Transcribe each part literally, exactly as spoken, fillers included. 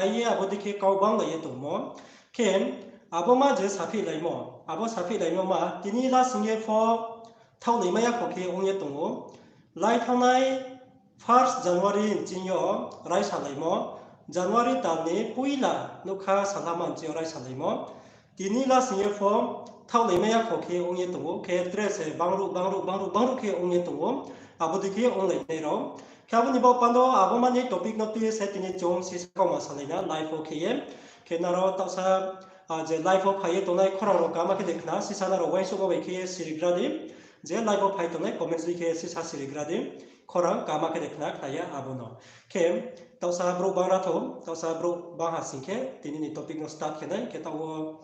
phai ye abo dei khe kau banglai ye tongmo. Khe abo ma je saphihlaimo, abo saphihlaimo ma tini lasing ye pho thaohlaimai ya kho khe ong ye tong ou. Lai thanngnai first January nching yo raisalaimo, January tal ni poila nougkha salhama nching yo raisalaimo. Tini lasing ye pho thaohlaimai ya kho khe ong ye tong ou, khe tre se bangruh, bangruh, bangruh, bangruh khe ong ye tong ou, abo dei khe onglainai rao. Khe abo ni baoh panda wo abo mani topic no tui ye se tini chung sisa kauma salai na live wo khe ye. Khe nrao taohsa, je live wo phai ye tongnai khorang rao kaham khe de khna, sisa nrao uaingsouhmo bai khe ye sirigra di. Je live wo phai tongnai comments di khe sisa sirigra di. Khorang kaham khe de khna khnai ya abo no. Khe taohsa brouh bangra thou, taohsa brouh bang ha sing khe tini ni topic no start khe nai, khe taoh wo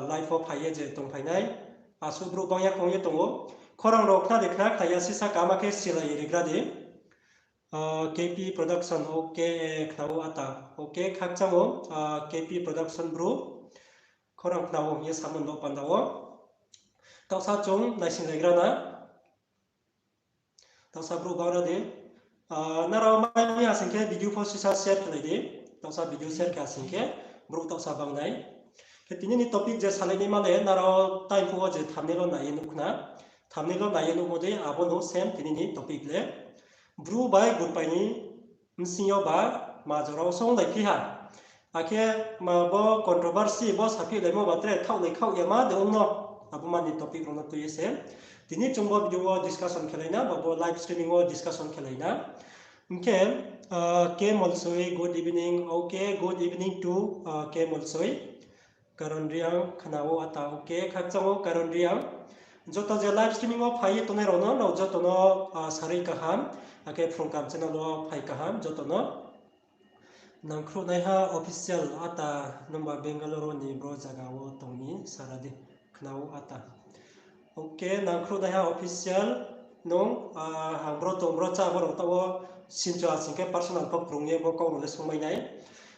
live wo phai ye je tongphai nai. Asuh brouh bang ya khe ong ye tong ou. Khorang rao khna de khna khnai ya sisa kaham khe silai ye rigra di. K P Production, okay, khna ou ata. Okay, khakchang ou, K P Production bru. Khorang khna ou hing ye samo ni baoh panda wo. Taohsa chung naisinglaigra na. Taohsa brouh bangra di. Nrao mai mi ha sing khe video pho sisa share khelai di. Taohsa video share khe ha sing khe brouh taohsa bang nai. Khe tini ni topic je salainaima le nrao time phuh wo je thumbnail wo nai ye nuh khna. Thumbnail wo nai ye nuhmo dei abo no same tini ni topic le. Bru bai gurpai ni bsing yo ba ma jora wo songlai phi ha. Akhe ma bo controversy bo saphihlaimo ba tre thaohlai khaoh ya ma de ong no. Abo mani topic rao no tui ye se tini chung bo video wo discussion khelai na, ba bo live streaming wo discussion khelai na. Hing khe, K Molsoi, good evening. Okay, good evening to K Molsoi. Karon Reang, khna ou ata, okay, khakchang ou Karon Reang. Joto je live streaming wo phai ye tongnai rao no, nrao joto no sarui kaham, akhe Phrung Kaham channel wo phai kaham joto no. Nangkhruhnaiha Official ata, nungba Bangalore ni bro zaga wo tong ni sara di, khna ou ata. Okay, Nangkhruhnaiha Official, nung, ang bro tong bro chá abo rao taoh wo sincho asing khe personal pho krung ye bo kau rao le sungmai nai.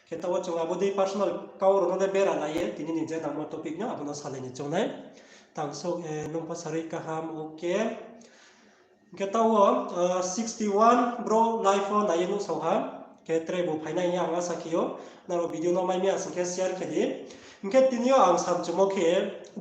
Khe taoh wo chung abo dei personal kau rao no le bera lai ye tini ni je nangmo topic no abo no salai ni chung nai. Tangsouh, nung pho sarui kaham, okay. Hing khe taoh wo sixty one bro live wo nai ye nuhsao ha. Khe tre bu phainai hing ye ang asa khe ou. Nrao video no mai mi asing khe share khe di. Hing khe tini yo ang samchumo khe,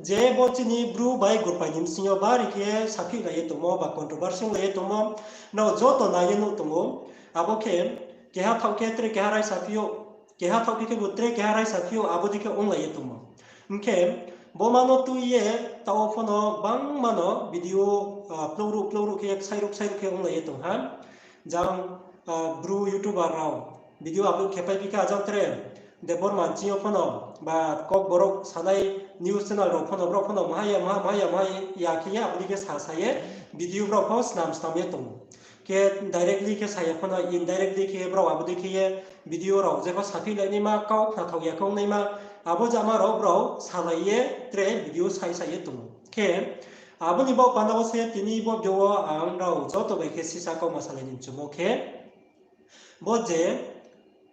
je bo chini bru bai gurpai ni bsing yo bari khe saphihlai ye tongmo ba controversy onglai ye tongmo, nrao joto nai ye nuh tong ou. Abo khe keha thaoh khe tre keha raisa phi ou, keha thaoh khe khebu tre keha raisa phi ou, abo dei khe onglai ye tongmo. Hing khe bo ma no tui ye taoh wo pho no bangma no video plouruh plouruh khe, ksairuh ksairuh khe onglai ye tong ha. Jang bru YouTuber rao video upload khe pai phi khe, ajang tre Debbarma nching yo pho no ba Kokborok sanai news channel rao pho no brao pho no maha ya, maha, maha ya, maha ya khe ye abo dei khe sa sa ye video brao pho snam snam ye tong ou. Khe directly khe sa ya pho no indirectly khe brao abo dei khe ye video rao jepho saphihlai naima, kau khnathaoh ya khe ong naima, abo jama rao brao salai ye tre video sai sai ye tong ou. Khe abo ni baoh panda wo se tini bo video wo ang nrao joto bai khe sisa kauma salai ni mchumo khe, bo je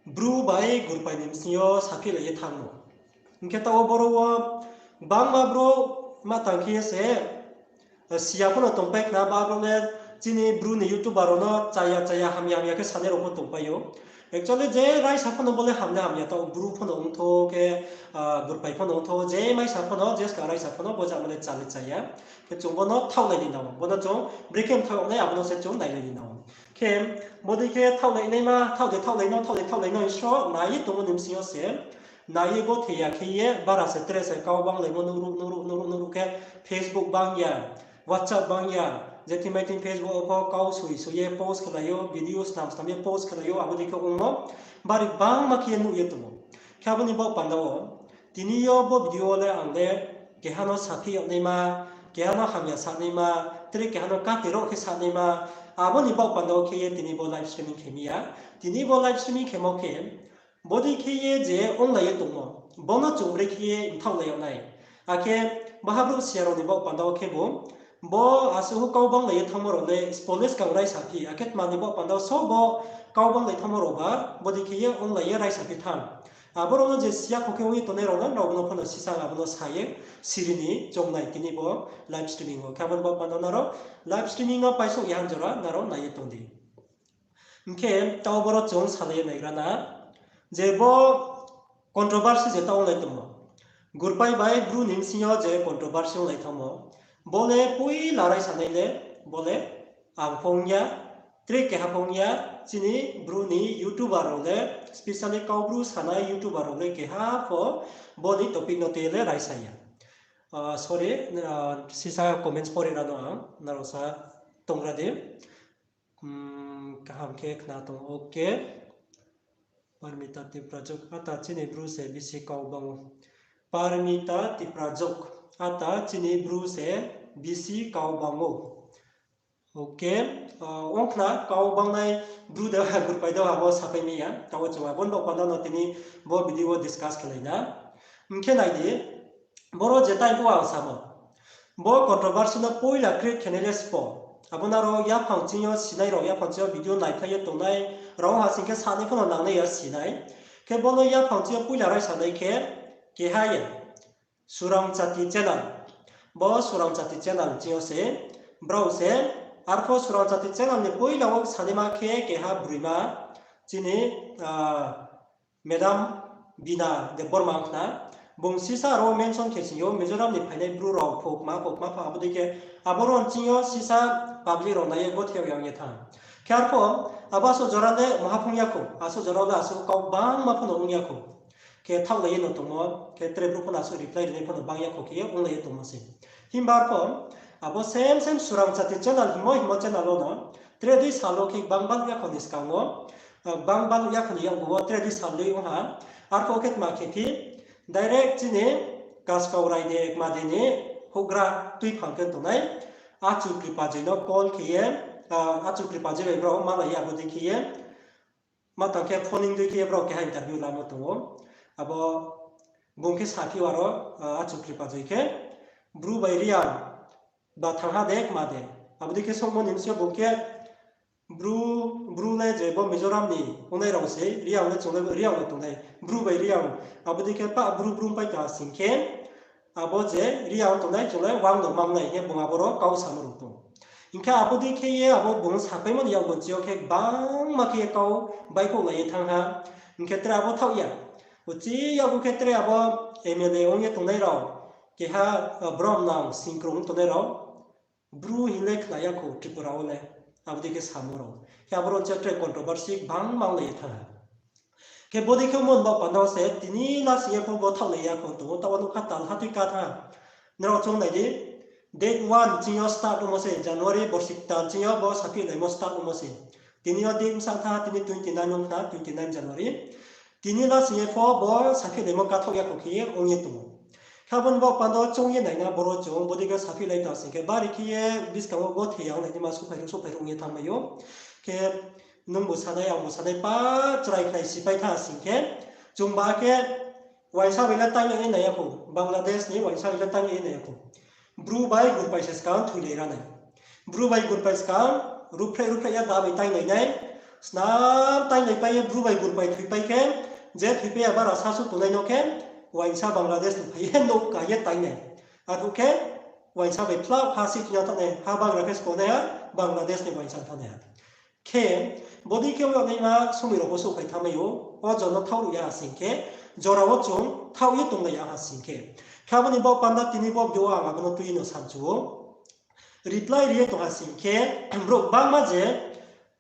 bru bai gurpai ni bsing yo saphihlai ye thanngmo. Hing khe taoh wo boro wo gbangma brouh ma tang khe ye se, siya pho no tongpai khna, ba brouh le chini bru ni YouTuber rao no chaya chaya hamya hamya khe sanai rao pho tongpai ou. Actually je raisa pho no bo le ham le hamya, taoh bru pho no ongthou khe, gurpai pho no ongthou, je maisa pho no, je ska raisa pho no bo jama le chale chaya. Khe chung bo no thaohlai ni nang ou, bo no chung brekhe mthaoh yag nai abo no se chung nailai ni nang ou. Khe bodei khe thaohlai naima, thaoh de thaohlai no, thaoh de thaohlai no hing sro nai ye tongmo ni bsing yo se, nai ye gothe ya khe ye bara se tre se kau banglaimo nuhruh nuhruh nuhruh nuhruh khe Facebook bang ya, WhatsApp bang ya, je thing mai thing Facebook wo pho kau soi soi ye post khelai ou, video snam snam ye post khelai ou, abo dei khe ongmo bari gbangma khe ye nuh ye tong ou. Khe abo ni baoh panda wo tini yo bo video wo le ang le keha no saphi yag naima, keha no hamya sa naima, tre keha no kati rao khe sa naima, abo ni baoh panda wo khe ye tini bo live streaming khe mi ya. Tini bo live streaming khemo khe bodei khe ye je onglai ye tongmo, bo no chung brekhe ye mthaohlai yag nai. Akhe baha brouh siya rao ni baoh panda wo khebu, bo asuh kau banglai ye thanngmo rao le spoiler skang raisa phi, akhe tma ni baoh panda wo so bo kau banglai thanngmo rao ba bodei khe ye onglai ye raisa phi thanng. Abo rao no je siya kho khe ong ye tongnai rao no, nrao no pho no sisa abo no sa ye siri ni choung nai tini bo live streaming wo. Khe abo ni baoh panda nrao live streaming no paisouh ya han jora nrao nai ye tong di. Hing khe taoh boro chung salai ye naigra na, je bo Controversy je ta onglai tongmo. Gurpai bai Bru ni bsing yo je controversy onglai thanngmo. Bo le poila raisanai le, bo le ang pho ong ya, tre keha pho ong ya, chini Bru ni YouTuber rao le, specially Kau Bru sanai YouTuber rao le keha pho bo ni topic no tui le raisa ya. Sorry, sisa comments pore ra no ang, nrao sa tongra di. Kaham khe khna tong, okay. Parmita Tiprajok, ata chini Bru se bisi kau bang ou. Parmita Tiprajok, ata chini Bru se bisi kau bang ou. Okay, ong khna kau bangnai Bru de, Gurpai de abo sapai mi ya. Taoh chung abo ni baoh panda no tini bo video wo discuss khelai na. Hing khe nai di, boro je time pho ang samo. Bo controversy no poila create khenai le sbo. Abo nrao yaphang ching yo sinai rao, yaphang ching yo video naiphlai ye tongnai rao ha sing khe sanai pho no nangnai ya sinai. Khe bo no yaphang ching yo poila raisanai khe keha ya. Surang Chati channel. Bo Surang Chati channel ching yo se, brao se, arpho Surang Chati channel ni poila wo sanaima khe keha broima, chini, madam Bina Debbarma ong khna. Bung sisa aro mention khe sing yo, Mizoram ni phainai Bru rao phokma, phokma pha, abo dei khe, aboro ching yo sisa public rao nai ye gothe yag yang ye thanng. Khe arpho, abo asuh jora le maha phung ya khou, asuh jora le asuh kau bangma pho no ong ya khou. Khe thaohlai ye no tongmo, khe tre brouh pho no asuh reply rinai pho no bang ya khou khe ye onglai ye tongmo se. Himba arpho, abo same same Surang Chati channel hingmo hingmo channel wo no, tre dei sal wo khe bang baluh ya khou ni skang wo, bang baluh ya khou ni yakgu wo tre dei sal dei ong ha, arpho khe tma khe phi, direct chini Kaskau Raide Kmade ni houhgra tuiphang khe tongnai, Achu Kripajoi no call khe ye, Achu Kripajoi bai brao malai ye abo dei khe ye, ma tang khe phoning dei khe ye brao keha interview lamo tong ou. Abo bung khe saphi aro, Achu Kripajoi khe, Bru bai Reang ba thangha de kma de. Abo dei khe souhmo ni bsing yo bung khe, Bru, Bru le je bo Mizoram ni ongnai rao se, Reang le chung le Reang le tongnai, Bru bai Reang, abo dei khe pa Bru Bru pai ta sing khe, abo je Reang tongnai chung le wang no mangnai hing ye bung aboro kau samo rao tong. Hing khe abo dei khe ye abo bung sapaimo ni yakgu ching yo khe bangma khe ye kau baihkhouhlai ye thanng ha. Hing khe tre abo thaoh ya. Uchih yakgu khe tre abo M L A ong ye tongnai rao, keha, brom nang singkrung tongnai rao, Bru hing le khna ya khou Tripura wo le, abo dei khe samo rao. Khe aboro ching tre controversy bangma onglai ye thanng ha. Khe bo dei khe mon baoh panda wo se tini lasing ye pho bo thaohlai ya khou tong ou, taoh wo nuh kha talha tui ka tha. Nrao chung nai di, date one ching yo start ongmo se, January borsi ktal ching yo bo saphihlaimo start ongmo se. Tini yo date bsa tha, tini twenty nine ong khna, twenty nine January. Tini lasing ye pho bo saphihlaimo kathaoh ya khou khe ye ong ye tong ou. Khe abo ni baoh panda wo choung ye naina boro chung, bo dei khe saphihlai ta sing khe, bari khe ye buskang wo gothe ya ong nainaima souhphai ruh souhphai ruh ong ye thanngmai ou. Khe nungbu sanai, angbu sanai, pa chrai khnai sipai tha sing khe, chungba khe uaingsa bai le tainglai nai ya khou, Bangladesh ni uaingsa bai le tainglai nai ya khou. Bru bai Gurpai se skang thoilai ra nai. Bru bai Gurpai skang ruhphreh ruhphreh ya da bai tainglai nai. Snam tainglaipai ye Bru bai Gurpai thoipai khe, je thoipai ya bara sasu tongnai no khe, uaingsa Bangladesh ni phai ye nouh ka ye tainglai. Arphuh khe, uaingsa bai phla ha si thing ya thanng nai, ha bagra khe sbo nai ha, Bangladesh ni uaingsa thanng nai ha. Khe, bo dei khe ong yagnaima somoi rao pho souhphai thanngmai ou, o jora no thaoh ruh ya ha sing khe, jora wo chung thaoh ye tonglai ya ha sing khe. Khe abo ni baoh panda tini bo video wo ang abo no tui ye no samchu ou. Reply ri ye tong ha sing khe, brouh bangma je,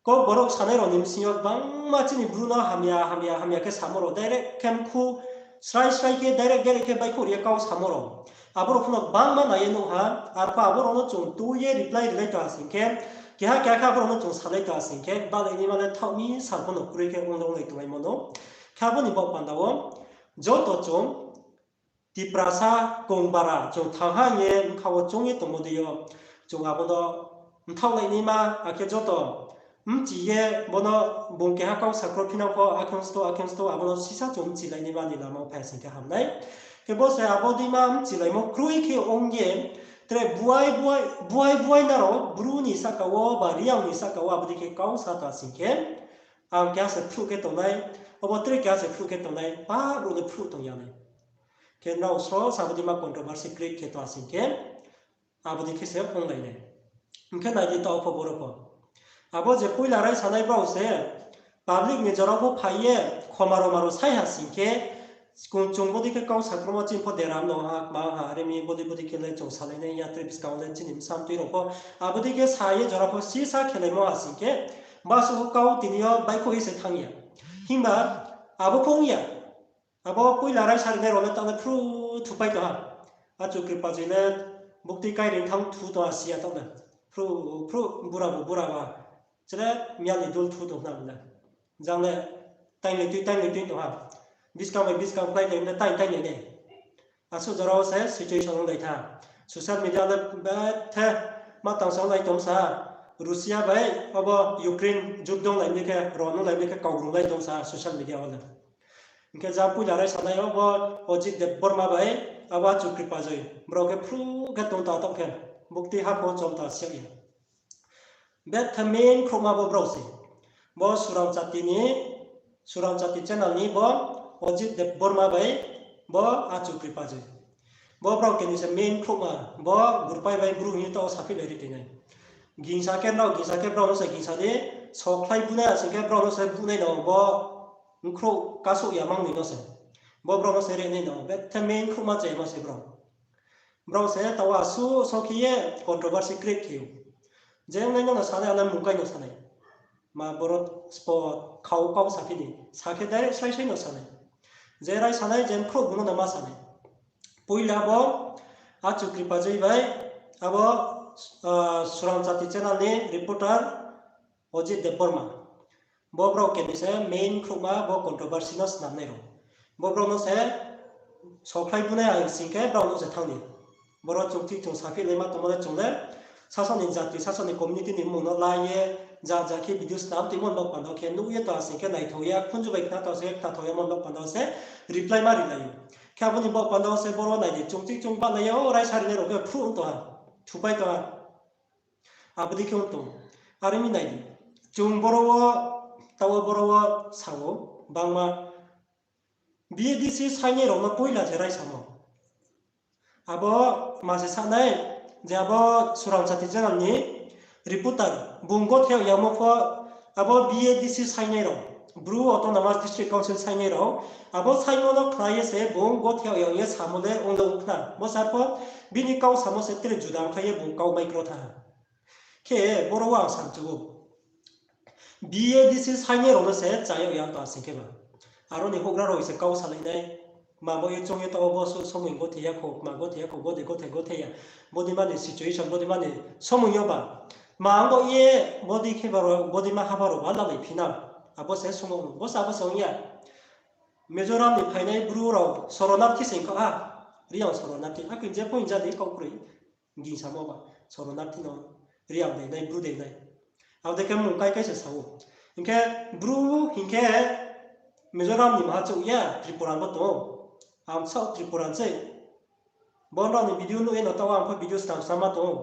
Kokborok sanai rao ni bsing yo bangma chini Bru no hamya, hamya, hamya khe samo rao direct khe mkhu srai srai khe direct direct khe baihkhouh ri ye kau samo rao. Abo rao pho no bangma nai ye nuh ha, arpho abo rao no chung tui ye reply rilai tong ha sing khe, keha keha khe abo rao no chung salai tong ha sing khe, bahlai naima le thaoh mi sal pho no kroi khe ong le onglai tonglaimo no. Khe abo ni baoh panda wo, joto chung, Tiprasa, Kongbara, chung thangha hing ye bkha wo choung ye tongmo dei yo, chung abo no mthaohlai naima, akhe joto mchi ye bo no bung keha kau sakro phinang pho, akhe sto, akhe sto, abo no sisa chung mchilai naima ni lama wo phai sing khe ham nai. Khe bo se abo deima mchilaimo kroi khe ong ye, tre buai buai, buai buai nrao Bru ni sahka wo ba Reang ni sahka wo abo dei khe kau sa ta sing khe, ang keha se phruh khe tongnai, obo tre keha se phruh khe tongnai, pa brouh le phruh tong ya nai. Khe nrao sro sa abo deima controversy create khe tong ha sing khe, abo dei khe se onglai nai. Hing khe nai di taoh pho boro pho. Abo je poila raisanai brao se, public ni jora pho phai ye, khoma rao ma rao sai ha sing khe, Skung chung bodei khe kau sakromo chini pho deram no ha, kma ha, are mi bodei bodei khe le chung salai nai ya, tre buskang le chini bsa mtui rao pho. Abo dei khe sa ye jora pho sisa khelaimo ha sing khe, ba suh kau tini yo baihkhouh ye se thanng ya. Himba abo pho ong ya. Abo poila raisa rinai rao le taoh le phru thupai tong ha. Achu Kripajoi le buktui kairing thanng thu tong ha si ya taoh le. Phru, phru, bura bo bura ba. Chele miya ni dul thu tong khna bo le. Jang le tainglai tui, tainglai tui tong ha. Buskang bai buskang khlai tong le taing, tainglai nai. Asuh jora wo se situation onglai tha. Social media le bethe ma tangsa onglai tong sa. Russia bai abo Ukraine juddo onglai mi khe, ron onglai mi khe kaugrunglai tong sa social media wo le. Hing khe jang poila rai sanai abo Ajit Debbarma bai abo Achu Kripajoi. Brao khe phru khe tong ta taoh khe. Buktui ha pho chom ta siak ya. Bethe main khrouhma bo brao se. Bo Surang Chati ni, Surang Chati channel ni bo Ajit Debbarma bai bo Achu Kripajoi. Bo brao keni se main khrouhma, bo Gurpai bai Bru hing ye taoh saphi lai ri tui nai. Gingsa khe brao, gingsa khe brao no se gingsa di, sokhlai bunai asing khe brao no se bunai no bo bkhrouh kasouh ya mang ni no se. Bo brao no se re nai no, bethe main khrouhma chayama se brao. Brao se taoh asuh sokhi ye controversy create khe ou. Je ongnai no sanai, ale mungkai no sanai. Ma boro spo khau kau saphi di. Sa khe direct srai srai no sanai. Je rai sanai, je bkhrouh bung no ma sanai. Poila bo Achu Kripajoi bai abo, ah, Surang Chati channel ni reporter Ajit Debbarma. Bo brao keni se main khrouhma bo controversy no snamnai rao. Bo brao no se sokhlai bunai ang sing khe brao no se thanng di. Boro chung thik chung saphi lai ma tongmo le chung le sasaoh ni jati, sasaoh ni community ni mmung no la ye, ja ja khe video snam tuimo ni baoh panda khe nuh ye tong asing khe naithao ya, khunju bai khna tong asing khe khnathao ya mo ni baoh panda se reply ma rilai ou. Khe abo ni baoh panda se boro nai di, chung thik chung bahlai ya, o raisa rinai rao khe phru ong tong ha, thupai tong ha. Abo dei khe ong tong. Are mi nai di. Chung boro wo, taoh wo boro wo sa ou, bangma B A D C sainai rao no poila se raisamo. Abo ma se sanai, je abo Surang Chati channel ni reporter, bung gothe yag yamo pho, abo B A D C sainai rao, Bru Autonomous District Council sainai rao, abo saimo no khna ye se bung gothe yag yag ye samo le ong le ong khna. Bo sar pho bini kau samo se tre juda ongkhlai ye bung kau mai kro tha ha. Khe boro wo ang samchu ou. B A D C sainai rao no se chayag ya tong asing khe ba. Aro ni houhgra rao se kau salai nai. Ma bo ye choung ye taoh wo bo so-, somoi gothe ya kho, ma gothe ya kho, gothe, gothe, gothe ya. Bodei ma ni situation, bodei ma ni somoi yo ba. Ma ang bo ye, bodei khe ba rao, bodei ma haba rao ba lalai phi na. Abo se somoi, bo se abo se ong ya. Mizoram ni phainai Bru rao soronarthi se ong kha ha. Reang soronarthi. Akhe je point ja di kau kroi. Gingsamo ba, soronarthi no Reang dei nai, Bru dei nai. Abo dei khe mmung kai kai se sa ou. Hing khe Bru hing khe Mizoram ni maha chouh ya, Tripura bo tong ou. Ang sao Tripura sei. Bo nrao ni video nuh ye no taoh ang pho video snam snam ma tong ou.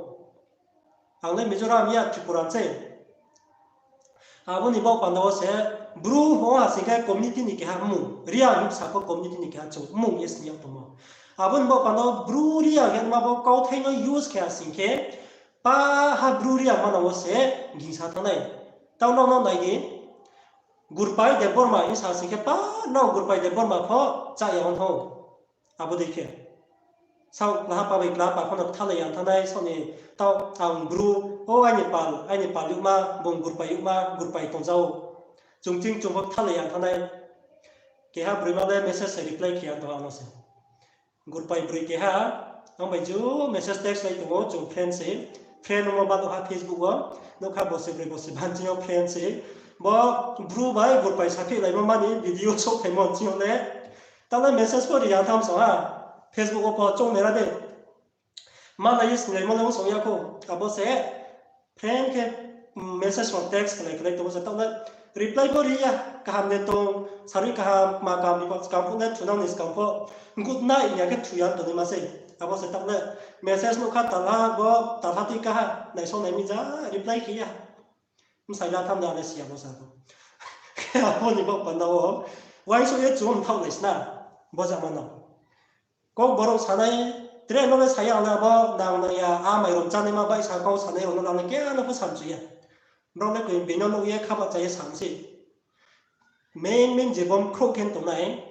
Ang le Mizoram ya, Tripura sei. Abo ni baoh panda wo se Bru hing ha sing khe community ni keha mmung, Reang hing sa pho community ni keha chung mmung ye sni yag tongmo. Abo ni baoh panda wo Bru Reang hingma bo kauthai no use khe ha sing khe, pa ha Bru Reang manang wo se gingsa thanng nai. Taoh nrao no nai di, Gurpai Debbarma hing sa sing khe, pa nrao Gurpai Debbarma pho chá ya ong thanng ou. Abo dei khe. Saoh klaha pa bai klaha pa pho no kthalai ya thanng nai, saoh ni taoh ang Bru, o aini pal, aini pal youhma, bung Gurpai youhma, Gurpai tongja ou. Chung ching chung pho kthalai ya thanng nai. Keha broima le message se reply khe ya tong ano se. Gurpai broi keha, ang bai je message text lai tong ou, chung friend se. Friend ongmo ba nuh ha Facebook wo, nuh kha bo se broi bo se banching yo friend se. Bo Bru bai Gurpai saphi laimo mani video souhphaimo ching yo le. Taoh le message pho ri ya tham sa ha. Facebook wo pho choung nai ra de. Ma lai ye singlaimo le ong song ya kho. Abo se friend khe, mm, message rao text khlai khlai tong se taoh le reply pho ri ya. Kaham de tong, sarui kaham, ma kaham ni skang phuh le thunang ni skang pho. Good night ya khe thu ya tongnaima sei. Abo se taoh le message nuh kha talha bo, talha tui kaha, naisong nai mi ja, reply khe ya. Bsai la tham da le si ya bo sa bo. Abo ni baoh panda wo, uaingsouh ye chung mthaoh nai sna, bo jama no. Kau borok sanai, tre no le sa ya ang le abo nang nang ya, a mairum chánaima baihsa kau sanai rao no le ang le keha no pho samchu ya. Brao le koi bini no nuh ye kha bahcha ye sam se. Main main je bo bkhrouh khe tongnai,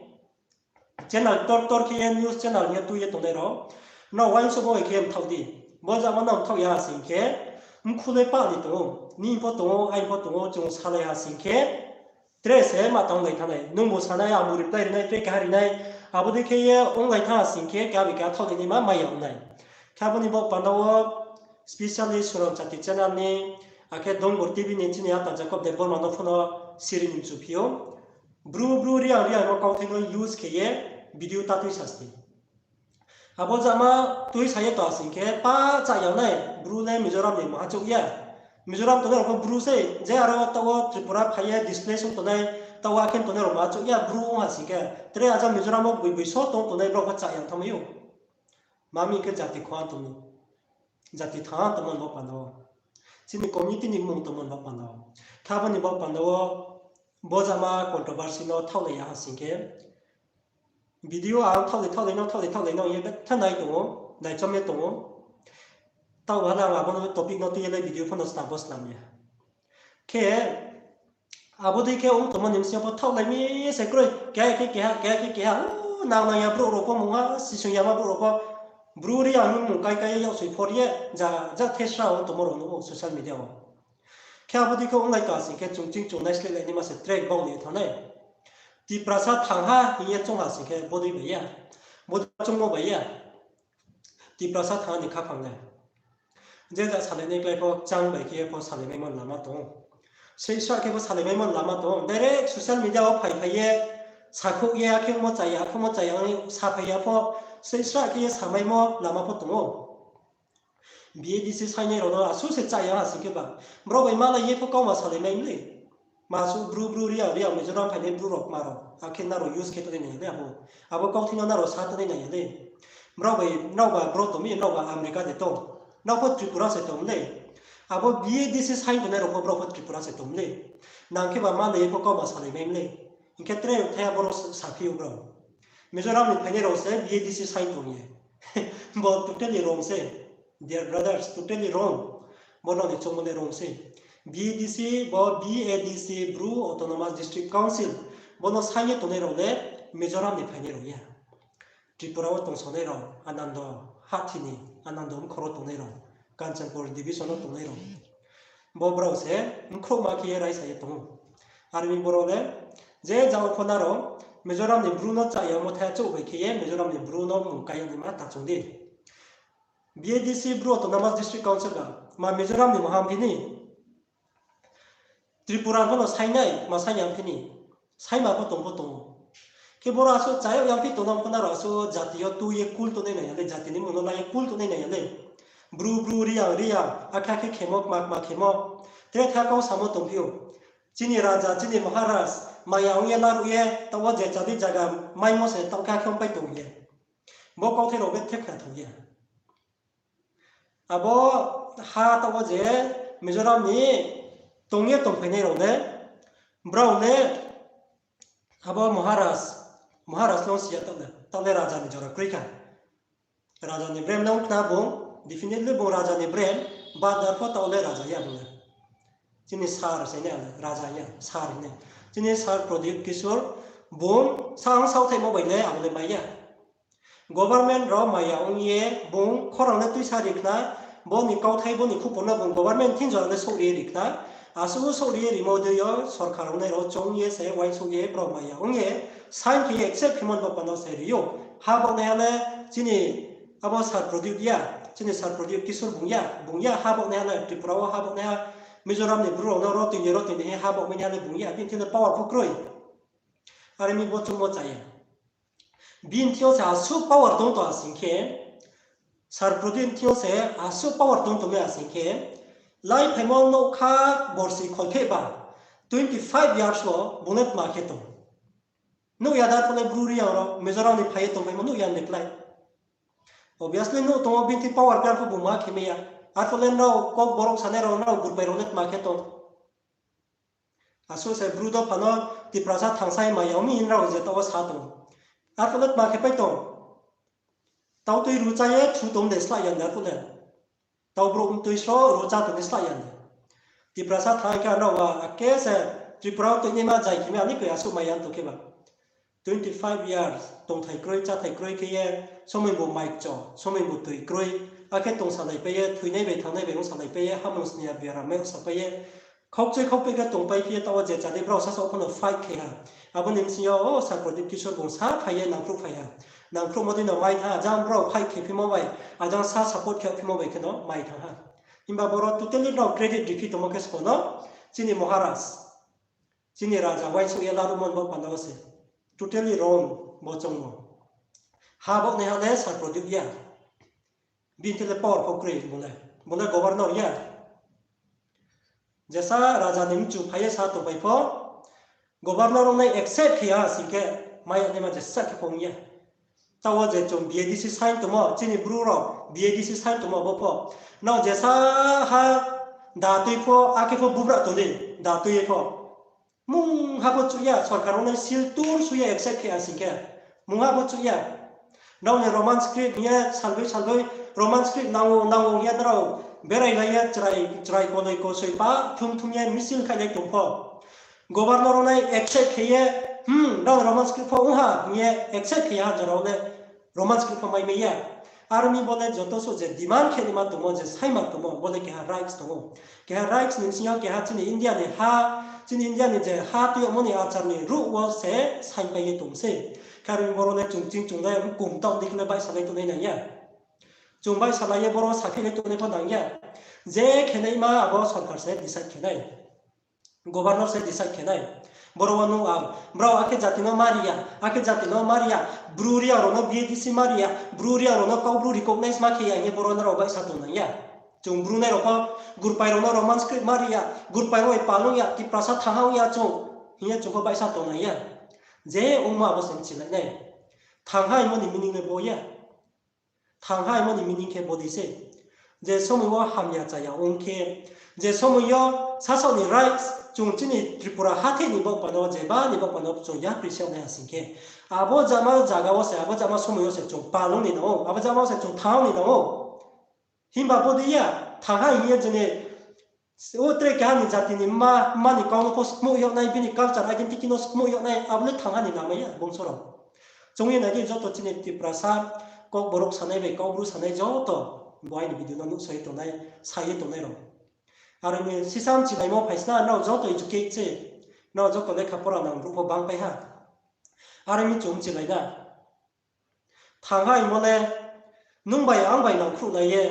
Channel tor tor khe ye news channel hing ye tui ye tongnai rao, nrao uaingsouhmo bai khe mthaoh di. Bo jama no mthaoh ya sing khe, mkhu le pah ni tong ou, nini pho tong ou, aini pho tong ou, chung salai ha sing khe, tre se ma tang lai thanng nai. Nungbu sanai, angbu reply rinai, tre keha rinai. Abo dei khe ye onglai thanng ha sing khe, keha bai keha thaohlai naima mai ya ong nai. Khe abo ni baoh panda wo, specially Suram Chati channel ni, akhe Dongbor T V ni chini ata Jacob Debbarma no pho no siri ni mchu phi ou. Bru Bru Reang Reang no kauthai no use khe ye video ta tuisa sdi. Abo jama tuisa ye tong ha sing khe pa chá ya nai, Bru le Mizoram ni maha chouh ya. Mizoram tongnai rao pho Bru sei, je aro taoh wo Tripura phai ye displace ong tongnai, taoh wo akhe tongnai rao maha chouh ya, Bru ong ha sing khe. Tre aja Mizoram wo boi boi so tong tongnai brao pho chá ya thanngmai ou. Ma mi khe jati khua tong mi. Jati thanng tongmo ni baoh panda wo. Chini community ni mmung tongmo ni baoh panda wo. Khe abo ni baoh panda wo bo jama controversy no thaohlai ya ha sing khe, video ang thaohlai, thaohlai no, thaohlai, thaohlai no ye betha nai tong ou, naichom ye tong ou. Taoh ha le ang abo no topic no tui ye le video pho no slam pho slam ya. Khe, abo dei khe ong tongmo ni bsing yo pho thaohlai mi se kroi, keha khe keha, keha khe keha, o, nang nang ya brouh rao pho mungha, sisung yama brouh rao pho, Bru Reang ni mmung kai kai ye yaksoi phor ye, ja, ja thesra ong tongmo rao nuh ou social media wo. Khe abo dei khe onglai tong ha sing khe chung ching chung naisleh lai naima se track bau ni thanng nai. Tiprasa thanng ha hing ye choung ha sing khe bodei bai ya. Bodei choungmo bai ya. Tiprasa thanng ha ni khaphang le. Je ja salai nai klái pho kchang bai khe ye pho salai maimo lama tong ou. Sreisra khe pho salai maimo lama tong ou. Direct social media wo phai phai ye sakhouh ye, akhe mo chaya, akhe mo chaya, ang saphai ya pho, sreisra khe ye samaimo lama pho tong ou. B A D C sainai rao no asuh se chaya ha sing khe ba, brao bai malai ye pho kauma salai mai mlei. Ma suh Bru Bru Reang Reang Mizoram phainai Bru rao kma rao, akhe nrao use khe tongnai nai ya le abo. Abo kauthai no nrao sa tongnai nai ya le. Brao bai, nrao ba bro tong mi, nrao ba America de tong. Nrao pho Tripura se tong mlei. Abo B A D C sign tongnai rao pho brao pho Tripura se tong mlei. Nang khe ba malai ye pho kauma salai mai mlei. Hing khe tre thai abo rao saphi ou brao. Mizoram ni phainai rao se B A D C sign tong ye. Bo totally wrong se. Dear brothers, totally wrong. Bo nrao ni choungmo le wrong se. B A D C, bo B A D C, Bru Autonomous District Council. Bo no sign ye tongnai rao le Mizoram ni phainai rao ya. Tripura wo tongsonai rao, Anando hathi ni, Anando mkhor wo tongnai rao, Kanchanpur division wo tongnai rao. Bo brao se mkhrouhma khe ye raisa ye tong ou. Are mi brao le, je jang pho nrao Mizoram ni Bru no chaya mo thai chouh bai khe ye Mizoram ni Bru no mmung kai ya naima ta chung di. B A D C, Bru Autonomous District Council ba, ma Mizoram ni maha phi ni, Tripura pho no sainai, ma saing ya phi ni, saima pho tong pho tong ou. Khe boro asuh chaya yang phi tong nang pho nrao asuh jati yo tui ye kul tongnai nai ya le, jati ni mmung no lai ye kul tongnai nai ya le. Bru Bru Reang Reang, akhe akhe khemo, kma kma khemo. Tre tha kau samo tongphi ou. Chini raja, chini Maharaj, maya ong ye laruh ye, taoh wo je chadi zaga maimo se taoh khe akhe ongpai tong ye. Bo kauthai rao bethe khna thou ye. Abo ha taoh wo je Mizoram ni tong ye tongphainai rao le, brao le, abo Maharaj, Maharaj no si ya taoh le, taoh le raja ni jora kroi kha. Raja ni brem no khna bung, definitely bung raja ni brem, but therefore taoh le raja ya bung le. Chini sir se nai le, raja ya, sir nai. Chini sir Pradyot Kishore, bung sang saohthaimo bai le abo le mai ya. Government rao maya ong ye bung khorang le tuisa ri khna, bo ni kauthai, bo ni khupor no bung government thing jora le souhri ye ri khna. Asuh souhri ye rimo dei yo sorkar rao nai rao choung ye se uaingsouh ye brao maya ong ye sign khe ye accept khemo ni baoh panda se ri ou. Ha baohnaiha le chini abo sir Pradyot ya, chini sir Pradyot Kishore bung ya, bung ya ha baohnaiha le Tripura wo ha baohnaiha, Mizoram ni Bru rao no rotoi ni rotoi ni ha baohmai naiha le bung ya, bini thing le power pho kroi. Are mi bo choungmo chaya. Bini thing yo se asuh power tong tong ha sing khe, sir Pradyot ni thing yo se asuh power tong tongmai ha sing khe, lai phaimo nougkha borsi kholpheh ba, twenty five years wo bung le tma khe tong. Nuh ya da pho le Bru Reang rao, Mizoram ni phai ye tongphaimo nuh ya de klái. Obviously nuh tong ou, bini thing power khe arphuh bung ma khe mai ya. Arphuh le nrao Kokborok sanai rao, nrao Gurpai rao le tma khe tong. Asuh se Bru dopha no Tiprasa thangsai maya ong mi hing nrao je taoh wo sa tong. Arphuh le tma khe pai tong. Tautui rucha ye thu tong de slah ya de arphuh le. Tau brouh mtui sro rucha tong de slah ya de. Tiprasa thang khe nrao ba, ake se Tripura wo tuinaima jai khe mi ani koi asuh maya tong khe ba. twenty five years tongthai kroi, cháthai kroi khe ye, somoi bo mai kcho, somoi bo toi kroi, akhe tongsalaipai ye, thoinai bai thangnai bai ongsalaipai ye, hamung sni ya biaram mai ongsapai ye, khaukchoi khaukpeh khe tongpai phi ye, taoh wo je chadi brao sasaoh pho no fight khe ha. Abo ni bsing yo, o Sir Pradip Kishore bung sa phai ye nangkhruh phai ha. Nangkhruhmo dei no mai thanng ha, jang brao fight khe phimo bai, ajang sa support khe phimo bai khe no mai thanng ha. Himba boro totally no credit riphi tongmo khe sbo no, chini Maharaj, chini raja uaingsouh ye laruhmo ni bo panda wo se totally wrong bo choungmo. Ha baohnaiha le Sir Pradip ya. Bini the le power pho kroi bung le. Bung le governor ya. Jesa raja ni mchu phai ye sa tongpai pho, governor ongnai accept khe ya sing khe, mai yagnaima jesa khe pho ong ya. Taoh wo je chung B A D C sign tongmo, chini Bru rao B A D C sign tongmo bo pho. Nrao jesa ha datui pho, akhe pho bubra tong di, datui ye pho. Mungha pho chuh ya, sorkar ongnai seal tur su ya accept khe ya sing khe. Mungha pho chuh ya. Nrao ni Roman script hing ye salboi salboi Roman script nang ou, nang ou hing ye nrao berai lai ye chrai, chrai koloi kosoi pa thum thum ye misil khainai tong pho, governor ongnai accept khe ye, hmm, nrao Roman script pho ong ha hing ye accept khe ya ha, jora wo le Roman script pho mai mai ya. Aro mi bo le joto suh je demand khe naima tongmo, je saima tongmo, bo le keha rights tong ou. Keha rights ni bsing yo keha chini India ni ha, chini India ni je ha tuiyagmo ni achar ni ruh wo se saingpai ye tong sei. Khe aro mi boro le chung ching chung le mkum taoh dei khe le baihsalai tongnai nang ya. Chung baihsalai ye boro saphinai tongnai pho nang ya. Je khenaima abo sorkar se decide khe nai. Governor se decide khe nai. Boro wo nung ang, brao akhe jati no ma ri ya, akhe jati no ma ri ya, Bru Reang rao no B A D C ma ri ya, Bru Reang rao no Kaubru recognize ma khe ya hing ye boro nrao baihsa tong nang ya. Chung Brunei rao pho Gurpai rao no Roman script ma ri ya, Gurpai rao bai pal ong ya, Tiprasa thanng ha ong ya chung, hing ye chung pho baihsa tong nang ya. Je ongmo abo se mchilai nai. Thanng ha hingmo ni meaning le bo ya. Thanng ha hingmo ni meaning khe bo dei se. Je somoi wo hamya chaya ong khe, je somoi yo sasaoh ni rights chung chini Tripura hathái ni baoh panda wo, jeba ni baoh panda wo chung yapri se nai ha sing khe, abo jama zaga wo se, abo jama somoi yo se chung pal ong ni nang ou, abo jama wo se chung thanng ni nang ou. Himba bo dei ya, thanng ha hing ye jene, o tre keha ni jati ni mma, mma ni kau no pho skmuh yag nai, bini culture identity no skmuh yag nai, abo le thanng ha ni lama ya, bongso rao. Chung ye nai di joto chini Tiprasa, Kokborok sanai bai Kaubru sanai joto, bo aini video no nuhsao ye tongnai, sa ye tongnai rao. Aro ni sisa mchilaimo phai sna, nrao joto educate se, nrao joto lekha pora nang brouh pho bangpai ha. Aro ni chung mchilai na. Thanng ha hingmo le, nung bai ang bai nangkhruhlai ye,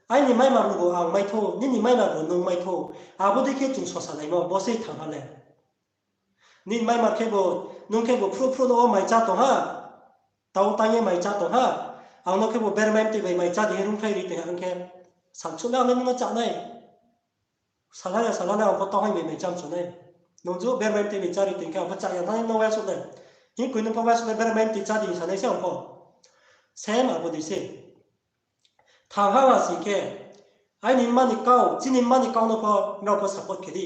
aini maimar bo ang mai thou, nini maimar bo nung mai thou, abo dei khe chung sosalaimo, bo sei thanng ha le. Nini maimar khebu, nung khebu phruh phruh no o mai chá tong ha, tau tang ye mai chá tong ha, ang no khebu bermai mtoi bai mai chá di hing rungkhlai ri tong ha hing khe, salsuh le ang le nung no chá nai. Salha ya, salha le ang pho tau hai mai mai chá mchu nai. Nung ju bermai mtoi bai chá ri tong khe ang pho chá ya, nang no wasuh le. Hing koi nung pho wasuh le bermai mtoi chá di hing sa nai se ang pho. Same abo dei se. Thanng ha ma sing khe, aini mma ni kau, chini mma ni kau no pho, nrao pho support khe di.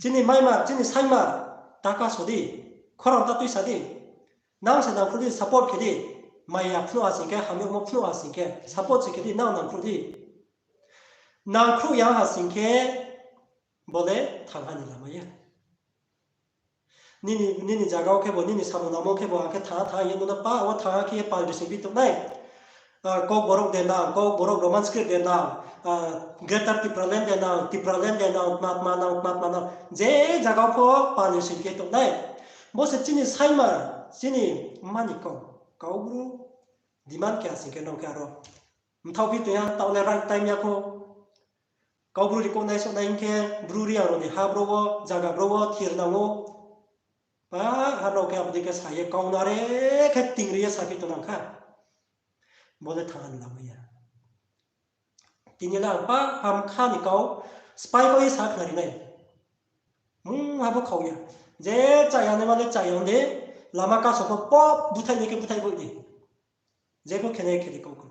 Chini maimar, chini saimar, ta kaso di, khorang ta tuisa di. Nang se nangkhruh di, support khe di. Maya phnuh ha sing khe, hamyagmo phnuh ha sing khe, support se khe di, nang nangkhruh di. Nangkhruh ya ha sing khe, bo le thanng ha ni lama ya. Nini, nini zaga wo khebu, nini samung nangmo khebu, ang khe thanng ha, thanng ha ye nung no pa, wo thanng ha khe ye pal rising phi tong nai. Ah, Kokborok de nang, Kokborok Roman script de nang, ah, Greater Tipraland de nang, Tipraland de nang, tma tma nang, tma tma nang. Je zaga pho pal rising phi tong nai. Bo se chini saimar, chini mma ni kau, Kaubru demand khe ha sing khe nung khe aro mthao phi tong ya, taoh le right time ya kho. Kaubru recognize nai hing khe, Bru Reang rao ni ha bro wo, zaga bro wo, thir nang ou. Pa, ha nrao khe abo dei khe sa ye, kau nare khe ting ri ye saphi tong nang kha. Bo le thanng ha ni lama ya. Tini le ang pa, ham kha ni kau, sphái kau ye sa khnari nai. Mungha pho khau ya. Je chá ya naima le chá ya ong di, lama kaso pho pop búthaih nai khe búthaih boih di. Je pho khe nai khe di kau khe.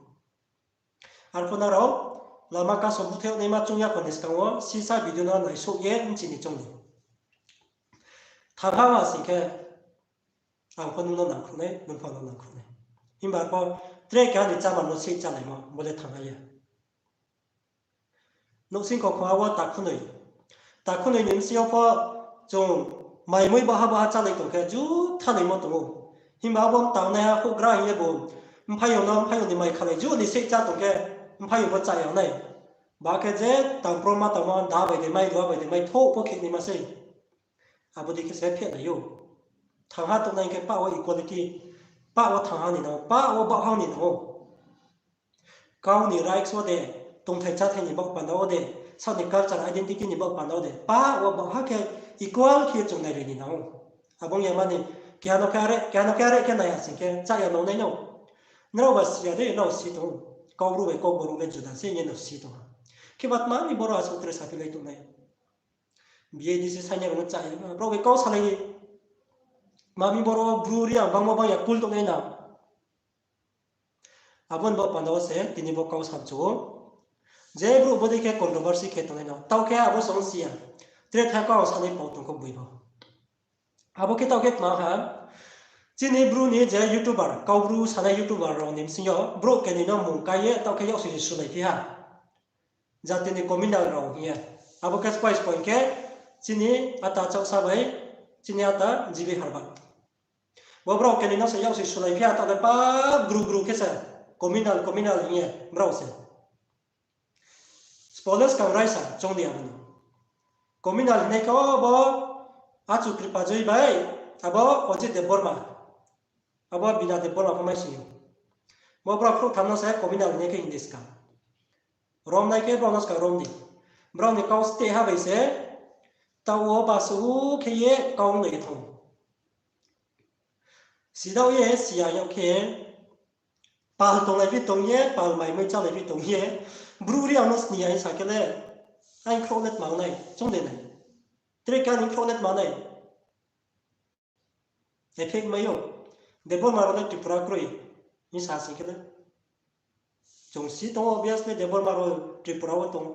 Arphuh nrao lama kaso búthaih yag naima choung ya kho ni skang wo sisa video no naisouh ye bchi ni choung di. Thanng ha ma sing khe, ang pho nung no nangkhruh nai, nung pho ang no nangkhruh nai. Himba arphuh tre keha ni chámar no sei chálaimo, bo le thanng ha ya. Nouhsing kokhoha wo takhunoi. Takhunoi ni bsing yo pho chung Mai mui baha baha chálai tong khe, ju thanai mo tong ou. Himba abo mtangnaiha houhgra hing ye bo, mphaiyong no, mphaiyong ni mai khalai ju ni sei chá tong khe, mphaiyong bo chá ya nai. Ba khe je tangpro ma tangma, da bai de mai, rua bai de mai, thouh pho khe ni ma sei. Abo dei khe se phehnai ou. Thangha tongnai khe pah wo equality, pah wo thangha ni nang ou, pah wo baohha ni nang ou. Kau ni rights wo de, tongthai cháthai ni baoh panda wo de, saoh ni culture identity ni baoh panda wo de, pah wo baohha khe equal khe chung nai ri ni nang ou. Abo ong ya mani, keha no khe are, keha no khe are khe nai ha sing khe, chá ya nang nai no. Nrao ba si ya de, nrao si tong ou. Kau bru bai kau bru le juda se hing ye no si tong ha. Khe ba tma mi boro asuh tre saphi lai tongnai. B A D C sainai rao no chá ya, brao bai kau salai ni. Mami boro bru ri ang bangmo bang ya kul tongnai na. Abo ni baoh panda wo se tini bo kau samchu ou. Je brouh bodei khe controversy khe tongnai no, taoh khe abo song si ya. Tre tha kau ang sanai pau tong kho boi bo. Abo khe taoh khe tma ha, chini bru ni je YouTuber, kau bru sanai YouTuber rao ni bsing yo, brouh keni no mung kai ye taoh khe yaksi sulai phi ha. Jati ni communal rao hing ye. Abo khe spoil spoil khe, chini ata Chaohsa bai, chini ata G B Harbar. Bo brao keni no se yaksi sulai phi ha, taoh le pap gru gru khe se, communal, communal hing ye, brao se. Spoilers kang raisa, chung di abo no. Communal hinai khe bo Achu Kripajoi bai, abo Ajit Debbarma. Abo Bina Debbarma pho mai sing ou. Bo brao khrouh tham no se communal hinai khe English ka. Rom nai khe brao no ska rom di. Brao ni kau ste ha bai se, taoh wo basu khe ye kau nai ye thang. Sidao ye, siya yag khe, pal tonglai phi tong ye, pal mai mui chálai phi tong ye, bru ri ang no sni ya hing sa khe le, aini khrouh le tma nai, chung de nai. Tre khe aini khrouh le tma nai. Effect mai ou. Debbarma rao le Tripura kroi hing sa sing khe le. Chung si tong ou, obviously, Debbarma rao Tripura wo tong.